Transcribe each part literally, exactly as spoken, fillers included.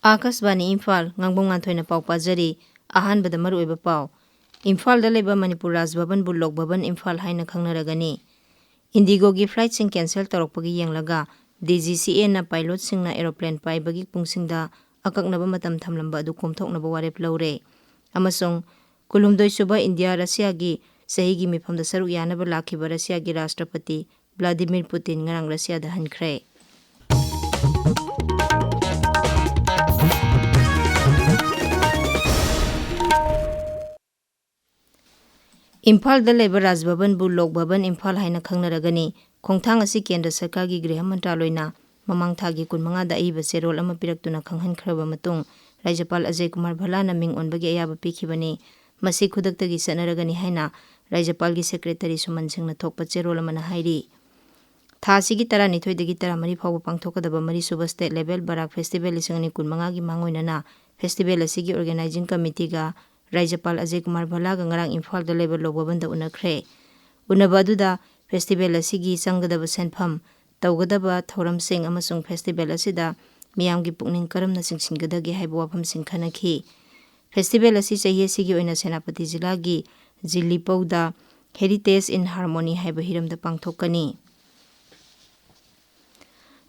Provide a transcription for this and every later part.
ꯑꯥꯀꯥꯁꯕꯥꯅꯤ ꯏꯝꯐꯥꯜ, ꯉꯥꯡꯕꯝ ꯉꯥꯟꯊꯣꯏꯅ ꯄꯥꯎ ꯄꯥꯖꯔꯤ꯫ ꯑꯍꯥꯟꯕꯗ ꯃꯔꯨꯑꯣꯏꯕ ꯄꯥꯎ꯫ ꯏꯝꯐꯥꯜꯗ ꯂꯩꯕ ꯃꯅꯤꯄꯨꯔ ꯔꯥꯖ ꯚꯕꯟꯕꯨ ꯂꯣꯛ ꯚꯕꯟ ꯏꯝꯐꯥꯜ ꯍꯥꯏꯅ ꯈꯪꯅꯔꯒꯅꯤ꯫ ꯏꯟꯗꯤꯒꯣꯒꯤ ꯐ꯭ꯂꯥꯏꯠꯁꯤꯡ ꯀꯦꯟꯁꯦꯜ ꯇꯧꯔꯛꯄꯒꯤ ꯌꯦꯡꯂꯒ ꯗꯤ ꯖꯤ ꯁꯤ ꯑꯦꯅ ꯄꯥꯏꯂꯣꯠꯁꯤꯡꯅ ꯑꯦꯔꯣꯄ꯭ꯂꯦꯟ ꯄꯥꯏꯕꯒꯤ ꯄꯨꯡꯁꯤꯡꯗ ꯑꯀꯛꯅꯕ ꯃꯇꯝ ꯊꯝꯂꯝꯕ ꯑꯗꯨ ꯀꯣꯝꯊꯣꯛꯅꯕ ꯋꯥꯔꯦꯞ ꯂꯧꯔꯦ꯫ ꯑꯃꯁꯨꯡ ꯀꯨꯟꯍꯨꯝꯗꯣꯏ ꯁꯨꯕ ꯏꯟꯗꯤꯌꯥ ꯔꯁꯤꯌꯥꯒꯤ ꯆꯍꯤꯒꯤ ꯃꯤꯐꯝꯗ ꯁꯔꯨꯛ ꯌꯥꯅꯕ ꯂꯥꯛꯈꯤꯕ ꯔꯁꯤꯌꯥꯒꯤ ꯔꯥꯁꯇ꯭ꯔꯄꯇꯤ ꯚ꯭ꯂꯥꯗꯤꯃꯤꯔ ꯄꯨꯇꯤꯟ ꯉꯔꯥꯡ ꯔꯁꯤꯌꯥꯗ ꯍꯟꯈ꯭ꯔꯦ꯫ ꯏꯝꯐꯥꯜꯗ ꯂꯩꯕ ꯔꯥꯖ ꯚꯕꯟꯕꯨ ꯂꯣꯛ ꯚꯕꯟ ꯏꯝꯐꯥꯜ ꯍꯥꯏꯅ ꯈꯪꯅꯔꯒꯅꯤ꯫ ꯈꯣꯡꯊꯥꯡ ꯑꯁꯤ ꯀꯦꯟꯗ꯭ꯔ ꯁꯔꯀꯥꯔꯒꯤ ꯒ꯭ꯔꯤꯍ ꯃꯟꯇ꯭ꯔꯥꯂꯣꯏꯅ ꯃꯃꯥꯡ ꯊꯥꯒꯤ ꯀꯨꯟꯃꯉꯥꯗ ꯑꯏꯕ ꯆꯦꯔꯣꯜ ꯑꯃ ꯄꯤꯔꯛꯇꯨꯅ ꯈꯪꯍꯟꯈ꯭ꯔꯕ ꯃꯇꯨꯡ, ꯔꯥꯖ꯭ꯌꯄꯥꯜ ꯑꯖꯌ ꯀꯨꯃꯥꯔ ꯚꯜꯂꯥꯅ ꯃꯤꯡ ꯑꯣꯟꯕꯒꯤ ꯑꯌꯥꯕ ꯄꯤꯈꯤꯕꯅꯤ꯫ ꯃꯁꯤ ꯈꯨꯗꯛꯇꯒꯤ ꯆꯠꯅꯔꯒꯅꯤ ꯍꯥꯏꯅ ꯔꯥꯖ꯭ꯌꯄꯥꯜꯒꯤ ꯁꯦꯀ꯭ꯔꯦꯇꯔꯤ ꯁꯨꯃꯟ ꯁꯤꯡꯅ ꯊꯣꯛꯄ ꯆꯦꯔꯣꯜ ꯑꯃꯅ ꯍꯥꯏꯔꯤ꯫ ꯊꯥ ꯑꯁꯤꯒꯤ ꯇꯔꯥꯅꯤꯊꯣꯏꯗꯒꯤ ꯇꯔꯥꯃꯔꯤ ꯐꯥꯎꯕ ꯄꯥꯡꯊꯣꯛꯀꯗꯕ ꯃꯔꯤꯁꯨꯕ ꯁ꯭ꯇꯦꯠ ꯂꯦꯚꯦꯜ ꯕꯔꯥꯛ ꯐꯦꯁꯇꯤꯚꯦꯜ ꯂꯤꯁꯤꯡ ꯑꯅꯤ ꯀꯨꯟꯃꯉꯥꯒꯤ ꯃꯥꯡꯑꯣꯏꯅꯅ ꯐꯦꯁꯇꯤꯚꯦꯜ ꯑꯁꯤꯒꯤ ꯑꯣꯔꯒꯅꯥꯏꯖꯤꯡ ꯀꯃꯤꯇꯤꯒ ꯔꯥꯖ꯭ꯌꯄꯥꯜ ꯑꯖꯌ ꯀꯨꯃꯥꯔ ꯚꯜꯂꯥꯒ ꯉꯔꯥꯡ ꯏꯝꯐꯥꯜꯗ ꯂꯩꯕ ꯂꯣꯛ ꯚꯕꯟꯗ ꯎꯅꯈ꯭ꯔꯦ꯫ ꯎꯅꯕ ꯑꯗꯨꯗ ꯐꯦꯁꯇꯤꯚꯦꯜ ꯑꯁꯤꯒꯤ ꯆꯪꯒꯗꯕ ꯁꯦꯟꯐꯝ, ꯇꯧꯒꯗꯕ ꯊꯧꯔꯝꯁꯤꯡ ꯑꯃꯁꯨꯡ ꯐꯦꯁꯇꯤꯚꯦꯜ ꯑꯁꯤꯗ ꯃꯤꯌꯥꯝꯒꯤ ꯄꯨꯛꯅꯤꯡ ꯀꯔꯝꯅ ꯆꯤꯡꯁꯤꯟꯒꯗꯒꯦ ꯍꯥꯏꯕ ꯋꯥꯐꯝꯁꯤꯡ ꯈꯟꯅꯈꯤ꯫ ꯐꯦꯁꯇꯤꯚꯦꯜ ꯑꯁꯤ ꯆꯍꯤ ꯑꯁꯤꯒꯤ ꯑꯣꯏꯅ ꯁꯦꯅꯥꯄꯇꯤ ꯖꯤꯂꯥꯒꯤ ꯖꯤꯂꯤꯄꯧꯗ Heritage in Harmony ꯍꯥꯏꯕ ꯍꯤꯔꯝꯗ ꯄꯥꯡꯊꯣꯛꯀꯅꯤ꯫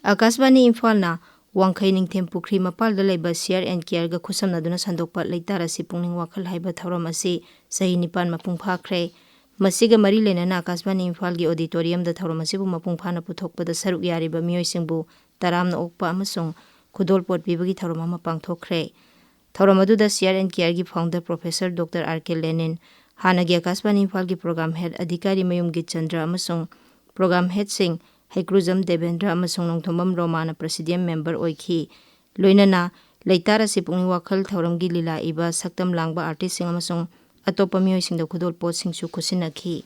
ꯑꯀꯥꯁꯕꯥꯅꯤ ꯏꯝꯐꯥꯜꯅ ꯋꯥꯡꯈꯩ ꯅꯤꯡꯊꯦꯝ ꯄꯨꯈ꯭ꯔꯤ ꯃꯄꯥꯜꯗ ꯂꯩꯕ ꯁꯤꯌꯔ ꯑꯦꯟ ꯀꯤꯌꯔꯒ ꯈꯨꯠꯁꯝꯅꯗꯨꯅ ꯁꯟꯗꯣꯛꯄ ꯂꯩꯇꯥꯔ ꯑꯁꯤ ꯄꯨꯛꯅꯤꯡ ꯋꯥꯈꯜ ꯍꯥꯏꯕ ꯊꯧꯔꯝ ꯑꯁꯤ ꯆꯍꯤ ꯅꯤꯄꯥꯟ ꯃꯄꯨꯡ ꯐꯥꯈ꯭ꯔꯦ꯫ ꯃꯁꯤꯒ ꯃꯔꯤ ꯂꯩꯅꯅ ꯑꯀꯥꯁꯕꯥꯅꯤ ꯏꯝꯐꯥꯜꯒꯤ ꯑꯣꯗꯤꯇꯣꯔꯤꯌꯝꯗ ꯊꯧꯔꯝ ꯑꯁꯤꯕꯨ ꯃꯄꯨꯡ ꯐꯥꯅ ꯄꯨꯊꯣꯛꯄꯗ ꯁꯔꯨꯛ ꯌꯥꯔꯤꯕ ꯃꯤꯑꯣꯏꯁꯤꯡꯕꯨ ꯇꯔꯥꯝꯅ ꯑꯣꯛꯄ ꯑꯃꯁꯨꯡ ꯈꯨꯗꯣꯜꯄꯣꯠ ꯄꯤꯕꯒꯤ ꯊꯧꯔꯝ ꯑꯃ ꯄꯥꯡꯊꯣꯛꯈ꯭ꯔꯦ꯫ ꯊꯧꯔꯝ ꯑꯗꯨꯗ ꯁꯤꯌꯔ ꯑꯦꯟ ꯀꯤꯌꯔꯒꯤ ꯐꯥꯎꯟꯗꯔ ꯄ꯭ꯔꯣꯐꯦꯁꯔ ꯗꯣꯛꯇꯔ ꯑꯥꯔ ꯀꯦ ꯂꯦꯅꯤꯟ, ꯍꯥꯟꯅꯒꯤ ꯑꯀꯥꯁꯕꯥꯅꯤ ꯏꯝꯐꯥꯜꯒꯤ ꯄ꯭ꯔꯣꯒ꯭ꯔꯥꯝ ꯍꯦꯗ ꯑꯙꯤꯀꯥꯔꯤ ꯃꯌꯨꯝꯒꯤ ꯆꯟꯗ꯭ꯔ ꯑꯃꯁꯨꯡ ꯄ꯭ꯔꯣꯒ꯭ꯔꯥꯝ ꯍꯦꯗꯁꯤꯡ ꯍꯩꯀ꯭ꯔꯨꯖꯝ ꯗꯦꯕꯦꯟꯗ꯭ꯔ ꯑꯃꯁꯨꯡ ꯅꯣꯡꯊꯣꯝꯕꯝ ꯔꯣꯃꯥꯅ ꯄ꯭ꯔꯦꯁꯤꯗꯤꯌꯝ ꯃꯦꯝꯕꯔ ꯑꯣꯏꯈꯤ꯫ ꯂꯣꯏꯅꯅ ꯂꯩꯇꯥꯔ ꯑꯁꯤ ꯄꯨꯛꯅꯤꯡ ꯋꯥꯈꯜ ꯊꯧꯔꯝꯒꯤ ꯂꯤꯂꯥ ꯏꯕ, ꯁꯛꯇꯝ ꯂꯥꯡꯕ ꯑꯥꯔꯇꯤꯁꯁꯤꯡ ꯑꯃꯁꯨꯡ ꯑꯇꯣꯞꯄ ꯃꯤꯑꯣꯏꯁꯤꯡꯗ ꯈꯨꯗꯣꯜꯄꯣꯠꯁꯤꯡꯁꯨ ꯈꯨꯠꯁꯤꯟꯅꯈꯤ꯫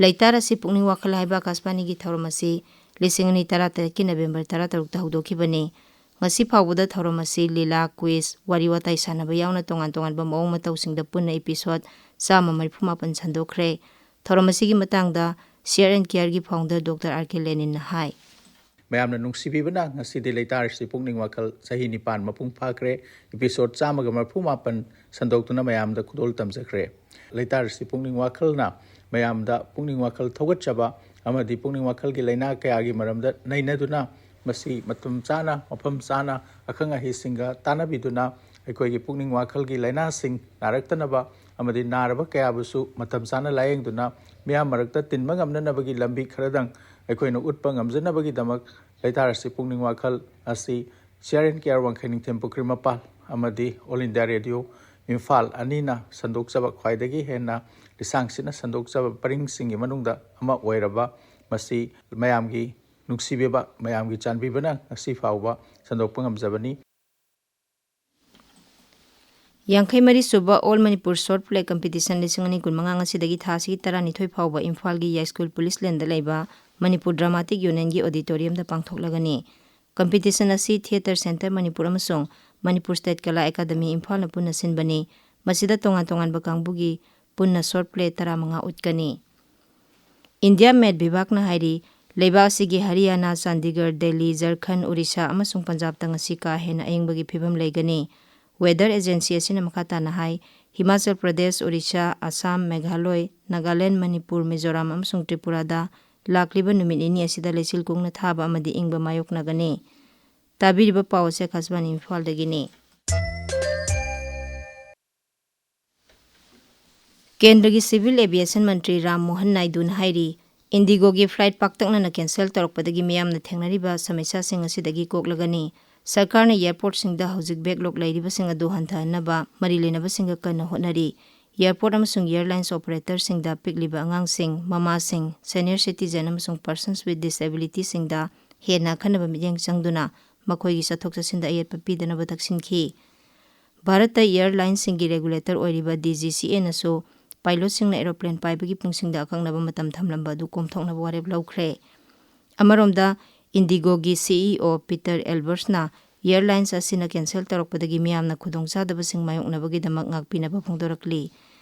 ꯂꯩꯇꯥꯔ ꯑꯁꯤ ꯄꯨꯛꯅꯤꯡ ꯋꯥꯈꯜ ꯍꯥꯏꯕ ꯑꯀꯥꯁꯕꯥꯅꯤꯒꯤ ꯊꯧꯔꯝ ꯑꯁꯤ ꯂꯤꯁꯤꯡ ꯑꯅꯤ ꯇꯔꯥꯇꯔꯦꯠꯀꯤ ꯅꯕꯦꯝꯕꯔ ꯇꯔꯥꯇꯔꯨꯛꯇ ꯍꯧꯗꯣꯛꯈꯤꯕꯅꯤ꯫ ꯉꯁꯤ ꯐꯥꯎꯕꯗ ꯊꯧꯔꯝ ꯑꯁꯤ ꯂꯤꯂꯥ, ꯀ꯭ꯋꯤꯖ, ꯋꯥꯔꯤ ꯋꯥꯇꯥꯏ ꯁꯥꯟꯅꯕ ꯌꯥꯎꯅ ꯇꯣꯉꯥꯟ ꯇꯣꯉꯥꯟꯕ ꯃꯑꯣꯡ ꯃꯇꯧꯁꯤꯡꯗ ꯄꯨꯟꯅ ꯏꯄꯤꯁꯣꯗ ꯆꯥꯝꯃ ꯃꯔꯤꯐꯨ ꯃꯥꯄꯟ ꯁꯟꯗꯣꯛꯈ꯭ꯔꯦ꯫ ꯊꯧꯔꯝ ꯑꯁꯤꯒꯤ ꯃꯇꯥꯡꯗ ꯁꯤꯌꯔ ꯑꯦꯟ ꯀꯤꯌꯔꯒꯤ ꯐꯥꯎꯟꯗꯔ ꯗꯣꯛꯇꯔ ꯑꯥꯔ ꯀꯦ ꯂꯦꯅꯤꯟꯅ ꯍꯥꯏ꯫ ꯃꯌꯥꯝꯅ ꯅꯨꯡꯁꯤꯕꯤꯕꯅ ꯉꯁꯤꯗꯤ ꯂꯩꯇꯥꯔꯁꯤ ꯄꯨꯛꯅꯤꯡ ꯋꯥꯈꯜ ꯆꯍꯤ ꯅꯤꯄꯥꯟ ꯃꯄꯨꯡ ꯐꯥꯈ꯭ꯔꯦ꯫ Episode ꯆꯥꯝꯃꯒ ꯃꯔꯤꯐꯨ ꯃꯥꯄꯟ ꯁꯟꯗꯣꯛꯇꯨꯅ ꯃꯌꯥꯝꯗ ꯈꯨꯗꯣꯜ ꯇꯝꯖꯈ꯭ꯔꯦ꯫ ꯂꯩꯇꯥꯔꯁꯤ ꯄꯨꯛꯅꯤꯡ ꯋꯥꯈꯜꯅ ꯃꯌꯥꯝꯗ ꯄꯨꯛꯅꯤꯡ ꯋꯥꯈꯜ ꯊꯧꯒꯠꯆꯕ ꯑꯃꯗꯤ ꯄꯨꯛꯅꯤꯡ ꯋꯥꯈꯜꯒꯤ ꯂꯥꯏꯅꯥ ꯀꯌꯥꯒꯤ ꯃꯔꯝꯗ ꯅꯩꯅꯗꯨꯅ ꯃꯁꯤ ꯃꯇꯝ ꯆꯥꯅ, ꯃꯐꯝ ꯆꯥꯅ ꯑꯈꯪ ꯑꯍꯩꯁꯤꯡꯒ ꯇꯥꯟꯅꯕꯤꯗꯨꯅ ꯑꯩꯈꯣꯏꯒꯤ ꯄꯨꯛꯅꯤꯡ ꯋꯥꯈꯜꯒꯤ ꯂꯥꯏꯅꯥꯁꯤꯡ ꯅꯥꯔꯛꯇꯅꯕ ꯑꯃꯗꯤ ꯅꯥꯔꯕ ꯀꯌꯥꯕꯨꯁꯨ ꯃꯇꯝ ꯆꯥꯅ ꯂꯥꯌꯦꯡꯗꯨꯅ ꯃꯤꯌꯥꯝ ꯃꯔꯛꯇ ꯇꯤꯟꯕ ꯉꯝꯅꯅꯕꯒꯤ ꯂꯝꯕꯤ ꯈꯔꯗꯪ ꯑꯩꯈꯣꯏꯅ ꯎꯠꯄ ꯉꯝꯖꯅꯕꯒꯤꯗꯃꯛ ꯂꯩꯇꯥꯔꯁꯤ ꯄꯨꯛꯅꯤꯡ ꯋꯥꯈꯜ ꯑꯁꯤ C R N K R ꯋꯥꯡꯈꯩ ꯅꯤꯡꯊꯦꯝ ꯄꯨꯈ꯭ꯔꯤ ꯃꯄꯥꯜ ꯑꯃꯗꯤ All India Radio ꯏꯝꯐꯥꯜ ꯑꯅꯤꯅ ꯁꯟꯗꯣꯛꯆꯕ ꯈ꯭ꯋꯥꯏꯗꯒꯤ ꯍꯦꯟꯅ ꯂꯤꯁꯥꯡꯁꯤꯠꯅ ꯁꯟꯗꯣꯛꯆꯕ ꯄꯔꯤꯡꯁꯤꯡꯒꯤ ꯃꯅꯨꯡꯗ ꯑꯃ ꯑꯣꯏꯔꯕ ꯃꯁꯤ ꯃꯌꯥꯝꯒꯤ ꯅꯨꯡꯁꯤꯕꯤꯕ, ꯃꯌꯥꯝꯒꯤ ꯆꯥꯟꯕꯤꯕꯅ ꯉꯁꯤ ꯐꯥꯎꯕ ꯁꯟꯗꯣꯛꯄ ꯉꯝꯖꯕꯅꯤ꯫ ꯌꯥꯡꯈꯩ ꯃꯔꯤ ꯁꯨꯕ All Manipur Short Play Competition ꯂꯤꯁꯤꯡ ꯑꯅꯤ ꯀꯨꯟꯃꯉꯥ ꯉꯁꯤꯗꯒꯤ ꯊꯥ ꯑꯁꯤꯒꯤ ꯇꯔꯥꯅꯤꯊꯣꯏ ꯐꯥꯎꯕ ꯏꯝꯐꯥꯜꯒꯤ ꯌꯥꯏꯁ꯭ꯀꯨꯜ ꯄꯨꯂꯤꯁ ꯂꯦꯟꯗ ꯂꯩꯕ ꯃꯅꯤꯄꯨꯔ ꯗ꯭ꯔꯃꯥꯇꯤꯛ ꯌꯨꯅꯤꯌꯟꯒꯤ ꯑꯣꯗꯤꯇꯣꯔꯤꯌꯝꯗ ꯄꯥꯡꯊꯣꯛꯂꯒꯅꯤ꯫ Competition ꯑꯁꯤ Theatre Centre ꯃꯅꯤꯄꯨꯔ ꯑꯃꯁꯨꯡ ꯃꯅꯤꯄꯨꯔ State Kala Academy ꯏꯝꯐꯥꯜꯅ ꯄꯨꯟꯅ ꯁꯤꯟꯕꯅꯤ꯫ ꯃꯁꯤꯗ ꯇꯣꯉꯥꯟ ꯇꯣꯉꯥꯟꯕ ꯀꯥꯡꯕꯨꯒꯤ ꯄꯨꯟꯅ short play ꯇꯔꯥꯃꯉꯥ ꯎꯠꯀꯅꯤ꯫ India Met ꯚꯤꯚꯥꯒꯅ ꯍꯥꯏꯔꯤ, ꯂꯩꯕꯥꯛ ꯑꯁꯤꯒꯤ ꯍꯔꯤꯌꯥꯅꯥ, ꯆꯥꯟꯗꯤꯒꯔ, ꯗꯦꯜꯂꯤ, ꯖꯔꯈꯟ, ꯑꯣꯔꯤꯁꯥ ꯑꯃꯁꯨꯡ ꯄꯟꯖꯥꯕꯇ ꯉꯁꯤ ꯀꯥ ꯍꯦꯟꯅ ꯑꯏꯪꯕꯒꯤ ꯐꯤꯕꯝ ꯂꯩꯒꯅꯤ꯫ Weather Agency ꯑꯁꯤꯅ ꯃꯈꯥ ꯇꯥꯅ ꯍꯥꯏ, ꯍꯤꯃꯥꯆꯜ ꯄ꯭ꯔꯗꯦꯁ, ꯑꯣꯔꯤꯁꯥ, ꯑꯁꯥꯝ, ꯃꯦꯘꯥꯂꯣꯏ, ꯅꯥꯒꯥꯂꯦꯟ, ꯃꯅꯤꯄꯨꯔ, ꯃꯤꯖꯣꯔꯥꯝ ꯑꯃꯁꯨꯡ ꯇ꯭ꯔꯤꯄꯨꯔꯥꯗ ꯂꯥꯛꯂꯤꯕ ꯅꯨꯃꯤꯠ ꯅꯤꯅꯤ ꯑꯁꯤꯗ ꯂꯩꯆꯤꯜ ꯀꯨꯡꯅ ꯊꯥꯕ ꯑꯃꯗꯤ ꯏꯪꯕ ꯃꯥꯌꯣꯛꯅꯒꯅꯤ꯫ ꯇꯥꯕꯤꯔꯤꯕ ꯄꯥꯎ ꯑꯁꯤ ꯑꯀꯥꯁꯕꯥꯅꯤ ꯏꯝꯐꯥꯜꯗꯒꯤꯅꯤ꯫ ꯀꯦꯟꯗ꯭ꯔꯒꯤ Civil Aviation ꯃꯟꯇ꯭ꯔꯤ ꯔꯥꯝ ꯃꯣꯍꯟ ꯅꯥꯏꯗꯨꯅ ꯍꯥꯏꯔꯤ, IndiGoꯒꯤ flight ꯄꯥꯛꯇꯛꯅꯅ cancel ꯇꯧꯔꯛꯄꯗꯒꯤ ꯃꯤꯌꯥꯝꯅ ꯊꯦꯡꯅꯔꯤꯕ ꯁꯃꯁ꯭ꯌꯥꯁꯤꯡ ꯑꯁꯤꯗꯒꯤ ꯀꯣꯛꯂꯒꯅꯤ꯫ ꯁꯔꯀꯥꯔꯅ airportꯁꯤꯡꯗ ꯍꯧꯖꯤꯛ backlog ꯂꯩꯔꯤꯕꯁꯤꯡ ꯑꯗꯨ ꯍꯟꯊꯍꯟꯅꯕ ꯃꯔꯤ ꯂꯩꯅꯕꯁꯤꯡꯒ ꯀꯟꯅ ꯍꯣꯠꯅꯔꯤ꯫ Airport ꯑꯃꯁꯨꯡ airlines operatorꯁꯤꯡꯗ ꯄꯤꯛꯂꯤꯕ ꯑꯉꯥꯡꯁꯤꯡ, ꯃꯃꯥꯁꯤꯡ, senior citizen ꯑꯃꯁꯨꯡ persons with disabilityꯁꯤꯡꯗ ꯍꯦꯟꯅ ꯑꯈꯟꯅꯕ ꯃꯤꯠꯌꯦꯡ ꯆꯪꯗꯨꯅ ꯃꯈꯣꯏꯒꯤ ꯆꯠꯊꯣꯛ ꯆꯠꯁꯤꯟꯗ ꯑꯌꯦꯠꯄ ꯄꯤꯗꯅꯕ ꯇꯛꯁꯤꯟꯈꯤ꯫ ꯚꯥꯔꯠꯇ airlinesꯁꯤꯡꯒꯤ regulator ꯑꯣꯏꯔꯤꯕ DGCAꯅꯁꯨ pilotꯁꯤꯡꯅ aeroplane ꯄꯥꯏꯕꯒꯤ ꯄꯨꯡꯁꯤꯡꯗ ꯑꯀꯛꯅꯕ ꯃꯇꯝ ꯊꯝꯂꯝꯕ ꯑꯗꯨ ꯀꯣꯝꯊꯣꯛꯅꯕ ꯋꯥꯔꯦꯞ ꯂꯧꯈ꯭ꯔꯦ꯫ ꯑꯃꯔꯣꯝꯗ, IndiGoꯒꯤ CEO Peter Albersꯅ airlines ꯑꯁꯤꯅ cancel ꯇꯧꯔꯛꯄꯗꯒꯤ ꯃꯤꯌꯥꯝꯅ ꯈꯨꯗꯣꯡꯆꯥꯗꯕꯁꯤꯡ ꯃꯥꯌꯣꯛꯅꯕꯒꯤꯗꯃꯛ ꯉꯥꯛꯄꯤꯅꯕ ꯐꯣꯡꯗꯣꯔꯛꯂꯤ꯫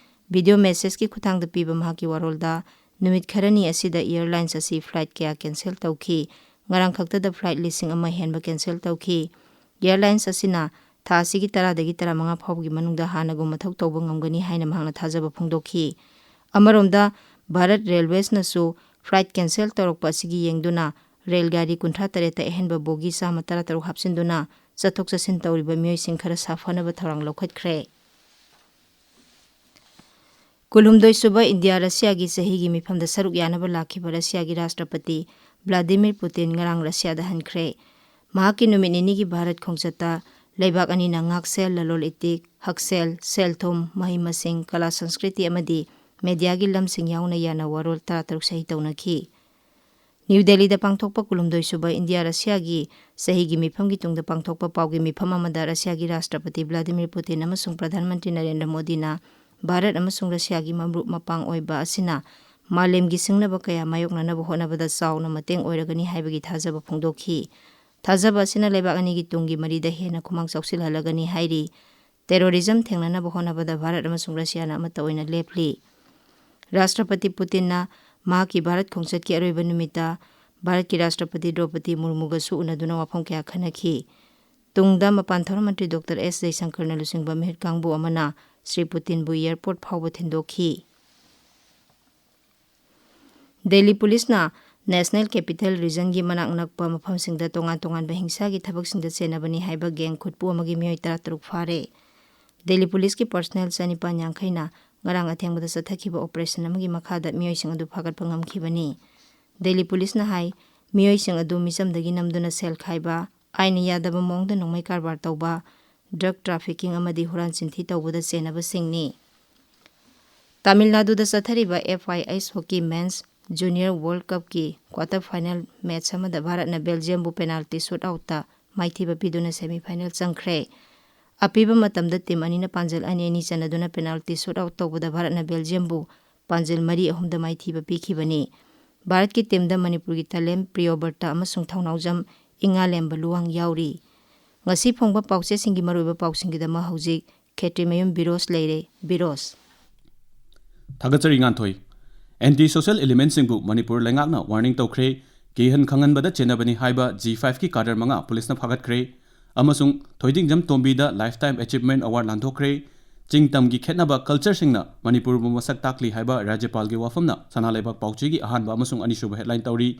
Video messageꯀꯤ ꯈꯨꯠꯊꯥꯡꯗ ꯄꯤꯕ ꯃꯍꯥꯛꯀꯤ ꯋꯥꯔꯣꯜꯗ, ꯅꯨꯃꯤꯠ ꯈꯔꯅꯤ ꯑꯁꯤꯗ airlines ꯑꯁꯤ flight ꯀꯌꯥ cancel ꯇꯧꯈꯤ꯫ ꯉꯔꯥꯡ ꯈꯛꯇꯗ flight ꯂꯤꯁꯤꯡ ꯑꯃ ꯍꯦꯟꯕ cancel ꯇꯧꯈꯤ꯫ Airlines ꯑꯁꯤꯅ ꯊꯥ ꯑꯁꯤꯒꯤ ꯇꯔꯥꯗꯒꯤ ꯇꯔꯥꯃꯉꯥ ꯐꯥꯎꯕꯒꯤ ꯃꯅꯨꯡꯗ ꯍꯥꯟꯅꯒꯨꯝ ꯃꯊꯧ ꯇꯧꯕ ꯉꯝꯒꯅꯤ ꯍꯥꯏꯅ ꯃꯍꯥꯛꯅ ꯊꯥꯖꯕ ꯐꯣꯡꯗꯣꯛꯈꯤ꯫ ꯑꯃꯔꯣꯝꯗ, ꯚꯥꯔꯠ ꯔꯦꯜꯋꯦꯁꯅꯁꯨ flight cancel ꯇꯧꯔꯛꯄ ꯑꯁꯤꯒꯤ ꯌꯦꯡꯗꯨꯅ ꯔꯦꯜ ꯒꯥꯔꯤ ꯀꯨꯟꯊ꯭ꯔꯥ ꯇꯔꯦꯠꯇ ꯑꯍꯦꯟꯕ ꯕꯣꯒꯤ ꯆꯥꯝꯃ ꯇꯔꯥ ꯇꯔꯨꯛ ꯍꯥꯞꯆꯤꯟꯗꯨꯅ ꯆꯠꯊꯣꯛ ꯆꯠꯁꯤꯟ ꯇꯧꯔꯤꯕ ꯃꯤꯑꯣꯏꯁꯤꯡ ꯈꯔ ꯁꯥꯐꯅꯕ ꯊꯧꯔꯥꯡ ꯂꯧꯈꯠꯈ꯭ꯔꯦ꯫ ꯀꯨꯟꯍꯨꯝꯗꯣꯏ ꯁꯨꯕ ꯏꯟꯗꯤꯌꯥ ꯔꯁꯤꯌꯥꯒꯤ ꯆꯍꯤꯒꯤ ꯃꯤꯐꯝꯗ ꯁꯔꯨꯛ ꯌꯥꯅꯕ ꯂꯥꯛꯈꯤꯕ ꯔꯁꯤꯌꯥꯒꯤ ꯔꯥꯁꯇ꯭ꯔꯄꯇꯤ ꯚ꯭ꯂꯥꯗꯤꯃꯤꯔ ꯄꯨꯇꯤꯟ ꯉꯔꯥꯡ ꯔꯁꯤꯌꯥꯗ ꯍꯟꯈ꯭ꯔꯦ꯫ ꯃꯍꯥꯛꯀꯤ ꯅꯨꯃꯤꯠ ꯅꯤꯅꯤꯒꯤ ꯚꯥꯔꯠ ꯈꯣꯡꯆꯠꯇ ꯂꯩꯕꯥꯛ ꯑꯅꯤꯅ ꯉꯥꯛꯁꯦꯜ, ꯂꯂꯣꯟ ꯏꯇꯤꯛ, ꯍꯛꯁꯦꯜ, ꯁꯦꯜ ꯊꯨꯝ, ꯃꯍꯩ ꯃꯁꯤꯡ, ꯀꯂꯥ ꯁꯪꯁꯀ꯭ꯔꯤꯇꯤ ꯑꯃꯗꯤ ꯃꯦꯗꯤꯌꯥꯒꯤ ꯂꯝꯁꯤꯡ ꯌꯥꯎꯅ ꯌꯥꯅ ꯋꯥꯔꯣꯜ ꯇꯔꯥꯇꯔꯨꯛ ꯁꯍꯤ ꯇꯧꯅꯈꯤ꯫ ꯅ꯭ꯌꯨ ꯗꯦꯜꯂꯤꯗ ꯄꯥꯡꯊꯣꯛꯄ ꯀꯨꯟꯍꯨꯝꯗꯣꯏ ꯁꯨꯕ ꯏꯟꯗꯤꯌꯥ ꯔꯁꯤꯌꯥꯒꯤ ꯆꯍꯤꯒꯤ ꯃꯤꯐꯝꯒꯤ ꯇꯨꯡꯗ ꯄꯥꯡꯊꯣꯛꯄ ꯄꯥꯎꯒꯤ ꯃꯤꯐꯝ ꯑꯃꯗ ꯔꯁꯤꯌꯥꯒꯤ ꯔꯥꯁꯇ꯭ꯔꯄꯇꯤ ꯚ꯭ꯂꯥꯗꯤꯃꯤꯔ ꯄꯨꯇꯤꯟ ꯑꯃꯁꯨꯡ ꯄ꯭ꯔꯙꯥꯟ ꯃꯟꯇ꯭ꯔꯤ ꯅꯔꯦꯟꯗ꯭ꯔ ꯃꯣꯗꯤꯅ ꯚꯥꯔꯠ ꯑꯃꯁꯨꯡ ꯔꯁꯤꯌꯥꯒꯤ ꯃꯔꯨꯞ ꯃꯄꯥꯡ ꯑꯣꯏꯕ ꯑꯁꯤꯅ ꯃꯥꯂꯦꯝꯒꯤ ꯁꯤꯡꯅꯕ ꯀꯌꯥ ꯃꯥꯌꯣꯛꯅꯅꯕ ꯍꯣꯠꯅꯕꯗ ꯆꯥꯎꯅ ꯃꯇꯦꯡ ꯑꯣꯏꯔꯒꯅꯤ ꯍꯥꯏꯕꯒꯤ ꯊꯥꯖꯕ ꯐꯣꯡꯗꯣꯛꯈꯤ꯫ ꯊꯥꯖꯕ ꯑꯁꯤꯅ ꯂꯩꯕꯥꯛ ꯑꯅꯤꯒꯤ ꯇꯨꯡꯒꯤ ꯃꯔꯤꯗ ꯍꯦꯟꯅ ꯈꯨꯃꯥꯡ ꯆꯥꯎꯁꯤꯜꯍꯜꯂꯒꯅꯤ ꯍꯥꯏꯔꯤ꯫ Terrorism ꯊꯦꯡꯅꯅꯕ ꯍꯣꯠꯅꯕꯗ ꯚꯥꯔꯠ ꯑꯃꯁꯨꯡ ꯔꯁꯤꯌꯥꯅ ꯑꯃꯠꯇ ꯑꯣꯏꯅ ꯂꯦꯞꯂꯤ꯫ ꯔꯥꯁꯇ꯭ꯔꯄꯇꯤ ꯄꯨꯇꯤꯟꯅ ꯃꯍꯥꯛꯀꯤ ꯚꯥꯔꯠ ꯈꯣꯡꯆꯠꯀꯤ ꯑꯔꯣꯏꯕ ꯅꯨꯃꯤꯠꯇ ꯚꯥꯔꯠꯀꯤ ꯔꯥꯁꯇ꯭ꯔꯄꯇꯤ ꯗ꯭ꯔꯧꯄꯗꯤ ꯃꯨꯔꯃꯨꯒꯁꯨ ꯎꯅꯗꯨꯅ ꯋꯥꯐꯝ ꯀꯌꯥ ꯈꯟꯅꯈꯤ꯫ ꯇꯨꯡꯗ ꯃꯄꯥꯟ ꯊꯧꯔꯝ ꯃꯟꯇ꯭ꯔꯤ ꯗꯣꯛꯇꯔ ꯑꯦꯁ ꯖꯌꯁꯪꯀꯔꯅ ꯂꯨꯆꯤꯡꯕ ꯃꯤꯍꯨꯠ ꯀꯥꯡꯕꯨ ꯑꯃꯅ ꯁ꯭ꯔꯤ ꯄꯨꯇꯤꯟꯕꯨ airport ꯐꯥꯎꯕ ꯊꯤꯟꯗꯣꯛꯈꯤ꯫ ꯗꯦꯜꯂꯤ ꯄꯨꯂꯤꯁꯅ National Capital Regionꯒꯤ ꯃꯅꯥꯛ ꯅꯛꯄ ꯃꯐꯝꯁꯤꯡꯗ ꯇꯣꯉꯥꯟ ꯇꯣꯉꯥꯟꯕ ꯍꯤꯡꯁꯥꯒꯤ ꯊꯕꯛꯁꯤꯡꯗ ꯆꯦꯟꯅꯕꯅꯤ ꯍꯥꯏꯕ gang ꯈꯨꯠꯄꯨ ꯑꯃꯒꯤ ꯃꯤꯑꯣꯏ ꯇꯔꯥꯇꯔꯨꯛ ꯐꯥꯔꯦ꯫ ꯗꯦꯜꯂꯤ ꯄꯨꯂꯤꯁꯀꯤ personnel ꯆꯅꯤꯄꯥꯟ ꯌꯥꯡꯈꯩꯅ ꯉꯔꯥꯡ ꯑꯊꯦꯡꯕꯗ ꯆꯠꯊꯈꯤꯕ operation ꯑꯃꯒꯤ ꯃꯈꯥꯗ ꯃꯤꯑꯣꯏꯁꯤꯡ ꯑꯗꯨ ꯐꯥꯒꯠꯄ ꯉꯝꯈꯤꯕꯅꯤ꯫ ꯗꯦꯜꯂꯤ ꯄꯨꯂꯤꯁꯅ ꯍꯥꯏ, ꯃꯤꯑꯣꯏꯁꯤꯡ ꯑꯗꯨ ꯃꯤꯆꯝꯗꯒꯤ ꯅꯝꯗꯨꯅ ꯁꯦꯜ ꯈꯥꯏꯕ, ꯑꯥꯏꯟꯅ ꯌꯥꯗꯕ ꯃꯑꯣꯡꯗ ꯅꯣꯡꯃꯩ ꯀꯔꯕꯥꯔ ꯇꯧꯕ, drug trafficking ꯑꯃꯗꯤ ꯍꯨꯔꯥꯟ ꯆꯤꯟꯊꯤ ꯇꯧꯕꯗ ꯆꯦꯟꯅꯕꯁꯤꯡꯅꯤ꯫ ꯇꯥꯃꯤꯜ ꯅꯥꯗꯨꯗ ꯆꯠꯊꯔꯤꯕ F I H Hockey Men's Junior World Cupꯀꯤ quarter final match ꯑꯃꯗ ꯚꯥꯔꯠꯅ Belgiumꯕꯨ penalty shootoutꯇ ꯃꯥꯏꯊꯤꯕ ꯄꯤꯗꯨꯅ semifinal ꯆꯪꯈ꯭ꯔꯦ꯫ ꯑꯄꯤꯕ ꯃꯇꯝꯗ team ꯑꯅꯤꯅ ꯄꯥꯟꯖꯜ ꯑꯅꯤ ꯑꯅꯤ ꯆꯟꯅꯗꯨꯅ penalty shootout ꯇꯧꯕꯗ ꯚꯥꯔꯠꯅ Belgiumꯕꯨ ꯄꯥꯟꯖꯜ ꯃꯔꯤ ꯑꯍꯨꯝꯗ ꯃꯥꯏꯊꯤꯕ ꯄꯤꯈꯤꯕꯅꯤ꯫ ꯚꯥꯔꯠꯀꯤ teamꯗ ꯃꯅꯤꯄꯨꯔꯒꯤ ꯇꯥꯂꯦꯝ ꯄ꯭ꯔꯤꯌꯣꯕꯔꯇ ꯑꯃꯁꯨꯡ ꯊꯧꯅꯥꯎꯖꯝ ꯏꯉꯥꯂꯦꯝꯕ ꯂꯨꯋꯥꯡ ꯌꯥꯎꯔꯤ꯫ ꯉꯁꯤ ꯐꯣꯡꯕ ꯄꯥꯎꯆꯦꯁꯤꯡꯒꯤ ꯃꯔꯨꯑꯣꯏꯕ ꯄꯥꯎꯁꯤꯡꯒꯤꯗꯃꯛ ꯍꯧꯖꯤꯛ ꯈꯦꯇ꯭ꯔꯤꯃꯌꯨꯝ ꯕꯤꯔꯣꯁ ꯂꯩꯔꯦ꯫ ꯕꯤꯔꯣꯁ꯫ ꯊꯥꯒꯠꯆꯔꯤ ꯉꯥꯟꯊꯣꯏ꯫ Anti social elementꯁꯤꯡꯕꯨ ꯃꯅꯤꯄꯨꯔ ꯂꯩꯉꯥꯛꯅ warning ꯇꯧꯈ꯭ꯔꯦ꯫ ꯀꯤꯍꯟ ꯈꯪꯍꯟꯕꯗ ꯆꯦꯟꯅꯕꯅꯤ ꯍꯥꯏꯕ ꯖꯤ ꯐꯥꯏꯚꯀꯤ ꯀꯥꯗꯔ ꯃꯉꯥ ꯄꯨꯂꯤꯁꯅ ꯐꯥꯒꯠꯈ꯭ꯔꯦ ꯑꯃꯁꯨꯡ ꯊꯣꯏꯗꯤꯡꯖꯝ ꯇꯣꯝꯕꯤꯗ Lifetime Achievement Award ꯂꯥꯟꯊꯣꯛꯈ꯭ꯔꯦ꯫ ꯆꯤꯡ ꯇꯝꯒꯤ ꯈꯦꯠꯅꯕ ꯀꯜꯆꯔꯁꯤꯡꯅ ꯃꯅꯤꯄꯨꯔꯕꯨ ꯃꯁꯛ ꯇꯥꯛꯂꯤ ꯍꯥꯏꯕ ꯔꯥꯖ꯭ꯌꯄꯥꯜꯒꯤ ꯋꯥꯐꯝꯅ ꯁꯅꯥ ꯂꯩꯕꯥꯛ ꯄꯥꯎꯆꯦꯒꯤ ꯑꯍꯥꯟꯕ ꯑꯃꯁꯨꯡ ꯑꯅꯤꯁꯨꯕ ꯍꯦꯗꯂꯥꯏꯟ ꯇꯧꯔꯤ꯫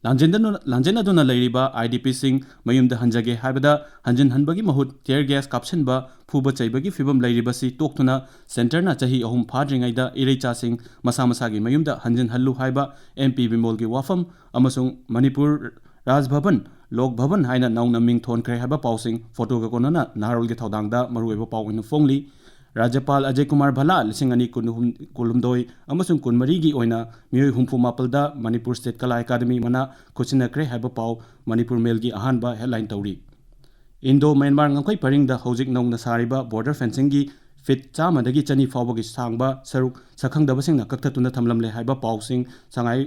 ꯂꯥꯟꯖꯦꯟꯗꯅ-, ꯂꯥꯟꯖꯦꯟꯅꯗꯨꯅ ꯂꯩꯔꯤꯕ ꯑꯥꯏ ꯗꯤ ꯄꯤꯁꯤꯡ ꯃꯌꯨꯝꯗ ꯍꯟꯖꯒꯦ ꯍꯥꯏꯕꯗ ꯍꯟꯖꯤꯟꯍꯟꯕꯒꯤ ꯃꯍꯨꯠ tear gas ꯀꯥꯞꯁꯤꯟꯕ, ꯐꯨꯕ ꯆꯩꯕꯒꯤ ꯐꯤꯕꯝ ꯂꯩꯔꯤꯕꯁꯤ ꯇꯣꯛꯇꯨꯅ ꯁꯦꯟꯇꯔꯅ ꯆꯍꯤ ꯑꯍꯨꯝ ꯐꯥꯗ꯭ꯔꯤꯉꯩꯗ ꯏꯔꯩꯆꯥꯁꯤꯡ ꯃꯁꯥ ꯃꯁꯥꯒꯤ ꯃꯌꯨꯝꯗ ꯍꯟꯖꯤꯟꯍꯜꯂꯨ ꯍꯥꯏꯕ ꯑꯦꯝ ꯄꯤ ꯕꯤꯃꯣꯜꯒꯤ ꯋꯥꯐꯝ ꯑꯃꯁꯨꯡ ꯃꯅꯤꯄꯨꯔ ꯔꯥꯖ ꯚꯕꯟ, ꯂꯣꯛ ꯚꯕꯟ ꯍꯥꯏꯅ ꯅꯧꯅ ꯃꯤꯡ ꯊꯣꯟꯈ꯭ꯔꯦ ꯍꯥꯏꯕ ꯄꯥꯎꯁꯤꯡ ꯐꯣꯇꯣꯒ ꯀꯣꯟꯅꯅ ꯅꯍꯥꯔꯣꯜꯒꯤ ꯊꯧꯗꯥꯡꯗ ꯃꯔꯨꯑꯣꯏꯕ ꯄꯥꯎ ꯑꯣꯏꯅ ꯐꯣꯡꯂꯤ꯫ ꯔꯥꯖ꯭ꯌꯄꯥꯜ ꯑꯖꯌ ꯀꯨꯃꯥꯔ ꯚꯜꯂꯥ ꯂꯤꯁꯤꯡ ꯑꯅꯤ ꯀꯨꯟꯍꯨꯝ-, ꯀꯨꯟꯍꯨꯝꯗꯣꯏ ꯑꯃꯁꯨꯡ ꯀꯨꯟꯃꯔꯤꯒꯤ ꯑꯣꯏꯅ ꯃꯤꯑꯣꯏ ꯍꯨꯝꯐꯨ ꯃꯥꯄꯜꯗ ꯃꯅꯤꯄꯨꯔ ꯁ꯭ꯇꯦꯠ ꯀꯂꯥ ꯑꯦꯀꯥꯗꯃꯤ ꯃꯅꯥ ꯈꯨꯠꯁꯤꯟꯅꯈ꯭ꯔꯦ ꯍꯥꯏꯕ ꯄꯥꯎ ꯃꯅꯤꯄꯨꯔ ꯃꯦꯜꯒꯤ ꯑꯍꯥꯟꯕ ꯍꯦꯗꯂꯥꯏꯟ ꯇꯧꯔꯤ꯫ ꯏꯟꯗꯣ ꯃ꯭ꯌꯥꯟꯃꯥꯔ ꯉꯝꯈꯩ ꯄꯔꯤꯡꯗ ꯍꯧꯖꯤꯛ ꯅꯧꯅ ꯁꯥꯔꯤꯕ ꯕꯣꯔꯗꯔ ꯐꯦꯟꯁꯤꯡꯒꯤ ꯐꯤꯠ ꯆꯥꯝꯃꯗꯒꯤ ꯆꯅꯤ ꯐꯥꯎꯕꯒꯤ ꯁꯥꯡꯕ ꯁꯔꯨꯛ ꯁꯛꯈꯪꯗꯕꯁꯤꯡꯅ ꯀꯛꯊꯠꯇꯨꯅ ꯊꯝꯂꯝꯂꯦ ꯍꯥꯏꯕ ꯄꯥꯎꯁꯤꯡ ꯁꯉꯥꯏ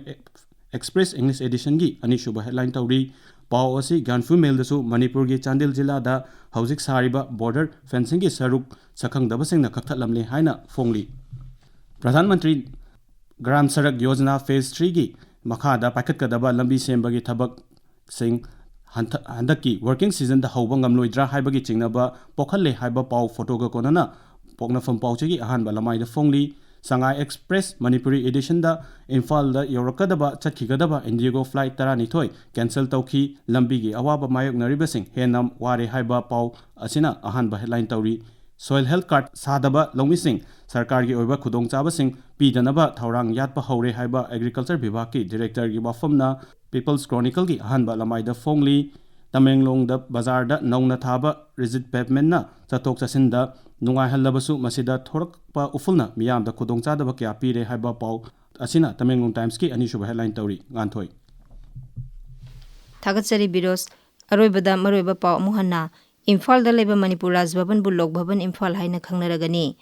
ꯑꯦꯛꯁꯄ꯭ꯔꯦꯁ ꯏꯪꯂꯤꯁ ꯑꯦꯗꯤꯁꯟꯒꯤ ꯑꯅꯤꯁꯨꯕ ꯍꯦꯗꯂꯥꯏꯟ ꯇꯧꯔꯤ꯫ ꯄꯥꯎ ꯑꯁꯤ ꯒ꯭ꯌꯥꯟꯐꯨ ꯃꯦꯜꯗꯁꯨ ꯃꯅꯤꯄꯨꯔꯒꯤ ꯆꯥꯟꯗꯦꯜ ꯖꯤꯂꯥꯗ ꯍꯧꯖꯤꯛ ꯁꯥꯔꯤꯕ ꯕꯣꯔꯗꯔ ꯐꯦꯟꯁꯤꯡꯒꯤ ꯁꯔꯨꯛ ꯁꯛꯈꯪꯗꯕꯁꯤꯡꯅ ꯀꯛꯊꯠꯂꯝꯂꯦ ꯍꯥꯏꯅ ꯐꯣꯡꯂꯤ꯫ ꯄ꯭ꯔꯙꯥꯟ ꯃꯟꯇ꯭ꯔꯤ ꯒ꯭ꯔꯥꯝ ꯁꯔꯛ ꯌꯣꯖꯅꯥ ꯐꯦꯖ ꯊ꯭ꯔꯤꯒꯤ ꯃꯈꯥꯗ ꯄꯥꯏꯈꯠꯀꯗꯕ ꯂꯝꯕꯤ ꯁꯦꯝꯕꯒꯤ ꯊꯕꯛꯁꯤꯡ ꯍꯟꯊ-, ꯍꯟꯗꯛꯀꯤ ꯋꯥꯔꯀꯤꯡ ꯁꯤꯖꯟꯗ ꯍꯧꯕ ꯉꯝꯂꯣꯏꯗ꯭ꯔꯥ ꯍꯥꯏꯕꯒꯤ ꯆꯤꯡꯅꯕ ꯄꯣꯛꯍꯜꯂꯦ ꯍꯥꯏꯕ ꯄꯥꯎ ꯐꯣꯇꯣꯒ ꯀꯣꯟꯅꯅ ꯄꯣꯛꯅꯐꯝ ꯄꯥꯎꯆꯦꯒꯤ ꯑꯍꯥꯟꯕ ꯂꯃꯥꯏꯗ ꯐꯣꯡꯂꯤ꯫ ꯁꯉꯥꯏ ꯑꯦꯛꯁꯄ꯭ꯔꯦꯁ ꯃꯅꯤꯄꯨꯔꯤ ꯑꯦꯗꯤꯁꯟꯗ ꯏꯝꯐꯥꯜꯗ ꯌꯧꯔꯛꯀꯗꯕ, ꯆꯠꯈꯤꯒꯗꯕ ꯏꯟꯗꯤꯒꯣ ꯐ꯭ꯂꯥꯏꯠ ꯇꯔꯥꯅꯤꯊꯣꯏ ꯀꯦꯟꯁꯦꯜ ꯇꯧꯈꯤ꯫ ꯂꯝꯕꯤꯒꯤ ꯑꯋꯥꯕ ꯃꯥꯌꯣꯛꯅꯔꯤꯕꯁꯤꯡ ꯍꯦꯟꯅ ꯋꯥꯔꯦ ꯍꯥꯏꯕ ꯄꯥꯎ ꯑꯁꯤꯅ ꯑꯍꯥꯟꯕ ꯍꯦꯗꯂꯥꯏꯟ ꯇꯧꯔꯤ꯫ ꯁꯣꯏꯜ ꯍꯦꯜꯊ ꯀꯥꯔꯗ ꯁꯥꯗꯕ ꯂꯧꯃꯤꯁꯤꯡ ꯁꯔꯀꯥꯔꯒꯤ ꯑꯣꯏꯕ ꯈꯨꯗꯣꯡꯆꯥꯕꯁꯤꯡ ꯄꯤꯗꯅꯕ ꯊꯧꯔꯥꯡ ꯌꯥꯠꯄ ꯍꯧꯔꯦ ꯍꯥꯏꯕ ꯑꯦꯒ꯭ꯔꯤꯀꯜꯆꯔ ꯚꯤꯚꯥꯒꯀꯤ ꯗꯤꯔꯦꯛꯇꯔꯒꯤ ꯋꯥꯐꯝꯅ ꯄꯤꯄꯜꯁ ꯀ꯭ꯔꯣꯅꯤꯀꯜꯒꯤ ꯑꯍꯥꯟꯕ ꯂꯃꯥꯏꯗ ꯐꯣꯡꯂꯤ꯫ ꯇꯃꯦꯡꯂꯣꯡꯗ ꯕꯖꯥꯔꯗ ꯅꯧꯅ ꯊꯥꯕ ꯔꯤꯖꯤꯠ ꯄꯦꯚꯃꯦꯟꯅ ꯆꯠꯊꯣꯛ ꯆꯠꯁꯤꯟꯗ ꯅꯨꯡꯉꯥꯏꯍꯜꯂꯕꯁꯨ ꯃꯁꯤꯗ ꯊꯣꯔꯛꯄ ꯎꯐꯨꯜꯅ ꯃꯤꯌꯥꯝꯗ ꯈꯨꯗꯣꯡꯆꯥꯗꯕ ꯀꯌꯥ ꯄꯤꯔꯦ ꯍꯥꯏꯕ ꯄꯥꯎ ꯑꯁꯤꯅ ꯇꯃꯦꯡꯂꯣꯡ ꯇꯥꯏꯝꯁꯀꯤ ꯑꯅꯤꯁꯨꯕ ꯍꯦꯗꯂꯥꯏꯟ ꯇꯧꯔꯤ꯫ ꯉꯥꯟꯊꯣꯏ꯫ ꯊꯥꯒꯠꯆꯔꯤ ꯕꯤꯔꯣꯖ꯫ ꯑꯔꯣꯏꯕꯗ ꯃꯔꯨꯑꯣꯏꯕ ꯄꯥꯎ ꯑꯃꯨꯛ ꯍꯟꯅ꯫ ꯏꯝꯐꯥꯜꯗ ꯂꯩꯕ ꯃꯅꯤꯄꯨꯔ ꯔꯥꯖ ꯚꯕꯟꯕꯨ ꯂꯣꯛ ꯚꯕꯟ ꯏꯝꯐꯥꯜ ꯍꯥꯏꯅ ꯈꯪꯅꯔꯒꯅꯤ꯫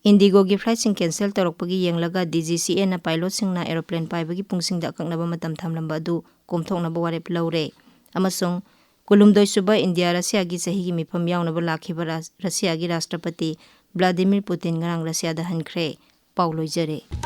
ꯏꯟꯗꯤꯒꯣꯒꯤ ꯐ꯭ꯂꯥꯏꯠꯁꯤꯡ ꯀꯦꯟꯁꯦꯜ ꯇꯧꯔꯛꯄꯒꯤ ꯌꯦꯡꯂꯒ ꯗꯤ ꯖꯤ ꯁꯤ ꯑꯦꯅ ꯄꯥꯏꯂꯣꯠꯁꯤꯡꯅ ꯑꯦꯔꯣꯄ꯭ꯂꯦꯟ ꯄꯥꯏꯕꯒꯤ ꯄꯨꯡꯁꯤꯡꯗ ꯑꯀꯛꯅꯕ ꯃꯇꯝ ꯊꯝꯂꯝꯕ ꯑꯗꯨ ꯀꯣꯝꯊꯣꯛꯅꯕ ꯋꯥꯔꯦꯞ ꯂꯧꯔꯦ ꯑꯃꯁꯨꯡ ꯀꯨꯟꯍꯨꯝꯗꯣꯏ ꯁꯨꯕ ꯏꯟꯗꯤꯌꯥ ꯔꯁꯤꯌꯥꯒꯤ ꯆꯍꯤꯒꯤ ꯃꯤꯐꯝ ꯌꯥꯎꯅꯕ ꯂꯥꯛꯈꯤꯕ ꯔꯥꯁ-, ꯔꯁꯤꯌꯥꯒꯤ ꯔꯥꯁꯇ꯭ꯔꯄꯇꯤ ꯚ꯭ꯂꯥꯗꯤꯃꯤꯔ ꯄꯨꯇꯤꯟ ꯉꯔꯥꯡ ꯔꯁꯤꯌꯥꯗ ꯍꯟꯈ꯭ꯔꯦ꯫ ꯄꯥꯎ ꯂꯣꯏꯖꯔꯦ꯫